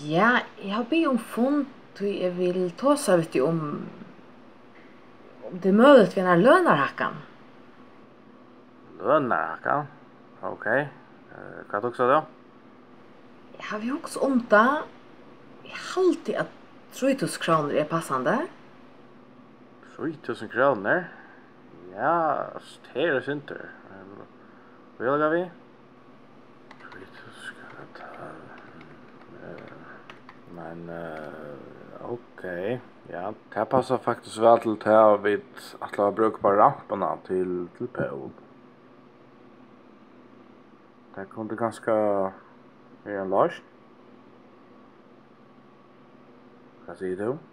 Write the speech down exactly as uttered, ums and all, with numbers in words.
Ja, eg havi biðið um fund, tí eg vil tosa við teg um, um tað er møguligt við eina lønarhækkan. Lønarhækkan? Ok. Eh, hvat hugsar tú? Eg havi hugsað um tað. Eg haldi, at trý túsund krónur er passandi. Trý túsund krónur? Ja, altso, tað er eitt sindur. Eh, hvat er tað við? Trý túsund skal eg ta. Eh, men, eh, ok. Ja, tað passar faktiskt væl til tað, vit ætla at brúka upp á rampuna til, til Pól. Tað kundi kanska verið ein loysn. Hvat sigur tú?